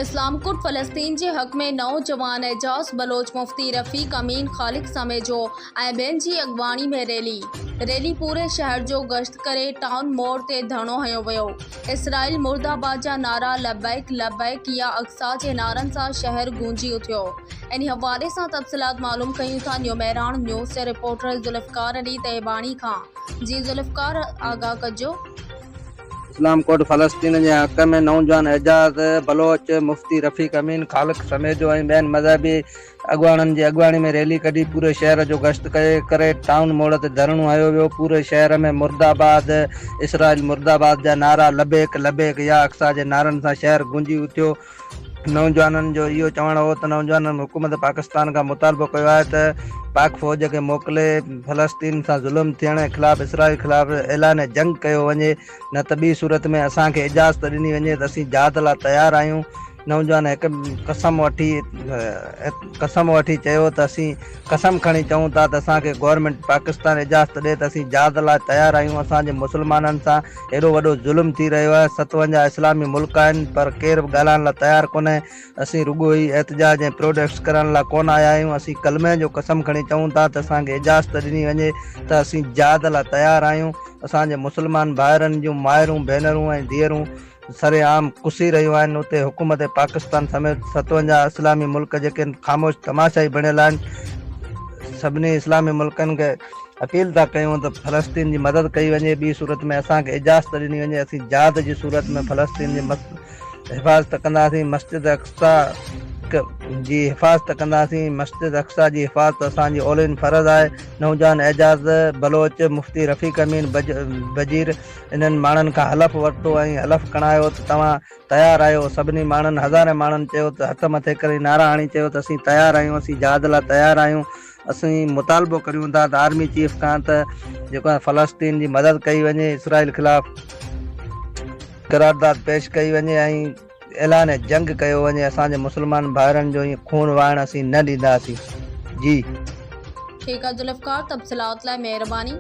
اسلام ڪوٽ فلسطين جي حق ۾ نوجوان اعجاز بلوچ، مفتي رفيق امين، خالق سميجو ۽ ٻين جي اڳواڻي ۾ ريلي، ريلي پوري شهر جو گشت ڪري ٽائون موڙ تي ڌرڻو هنيو ويو، اسرائيل مرده آباد جا نعرا لبيڪ لبيڪ يا اقصيٰ جي نعرن سان شهر گونجي اٿيو. انهي حوالي سان تفصيلات معلوم ڪيون ٿا نيو مهراڻ نيوز جي رپورٽر ذوالفقار علي طيباڻي کان جي ذوالفقار آگاهه ڪجو. اسلام ڪوٽ فلسطين جي حق ۾ نوجوان اعجاز بلوچ، مفتي رفيق امين، خالق سميجو ۽ ٻين مذهبي اڳواڻن جي اڳواڻي ۾ ريلي ڪڍي پوري شهر جو گشت ڪري ٽائون موڙ تي ڌرڻو هنيو ويو، پوري شهر ۾ مرده آباد، اسرائيل مرده آباد جا نعرا لبيڪ لبيڪ يا اقصيٰ جي نعرن سان شهر گونجي اٿيو، نوجوانن جو اهو چوڻ هو ته نوجوانن حڪومت پاڪستان کان مطالبو ڪيو آهي ته پاڪ فوج کي موڪلي فلسطين سان ظلم ٿيڻ خلاف اسرائيل خلاف اعلان جنگ ڪيو وڃي نه ته ٻي صورت ۾ اسان کي اجازت ڏني وڃي ته اسين جهاد لاء تيار آهيون نوجوان هڪ قسم وٺي قسم وٺي چيو ته اسين قسم کڻي چئون ٿا ته اسان کي گورنمينٽ پاڪستان اجازت ڏي ته اسين جهاد لاء تيار آهيون اسان جي مسلمانن سان ايڏو وڏو ظلم ٿي رهيو آهي، 57 اسلامي ملڪ آهن پر ڪير به ڳالهائڻ لاء تيار ڪونهي، اسين رڳو هي احتجاج ۽ پروٽيسٽ ڪرڻ لاء ڪونه آيا آهيون، اسين ڪلمي جو قسم کڻي چئون ٿا ته اسان کي اجازت ڏني وڃي ته اسين جهاد لاء تيار آهيون، اسان جي مسلمان ڀائرن جون مائرون، ڀينرون ۽ ڌيئرون سر عام ڪسي رهيون آهن، اتي حڪومت پاڪستان سميت 57 اسلامي ملڪ جيڪي خاموش تماشائي بڻيل آهن، سڀني اسلامي ملڪن کي اپيل ٿا ڪيون ته فلسطين جي مدد ڪئي وڃي، ٻي صورت ۾ اسان کي اجازت ڏني وڃي اسين جهاد جي صورت ۾ فلسطين جي حفاظت ڪنداسين، مسجد اقصيٰ جي حفاظت ڪنداسين، مسجد اقصيٰ جي حفاظت اسان جي اولين فرض آهي، نوجوان اعجاز بلوچ، مفتي رفيق امين بجير انهن ماڻهن کان حلف ورتو ۽ حلف کڻايو ته توهان تيار آهيو. سڀني ماڻهن، هزارين ماڻهن چيو ته هٿ مٿي ڪري نعرا هڻي چيو ته اسين تيار آهيون، اسين جهاد لاء تيار آهيون. اسين مطالبو ڪريون ٿا ته آرمي چيف کان ته جيڪو آهي فلسطين جي مدد ڪئي وڃي، اسرائيل خلاف قرارداد پيش ڪئي وڃي ۽ اعلان جنگ ڪيو وڃي، اسان جي مسلمان ڀائرن جو ائين خون وهائڻ اسين نه ڏينداسين. جي. ٺيڪ آ ذوالفقار تبصلات لاء مهرباني.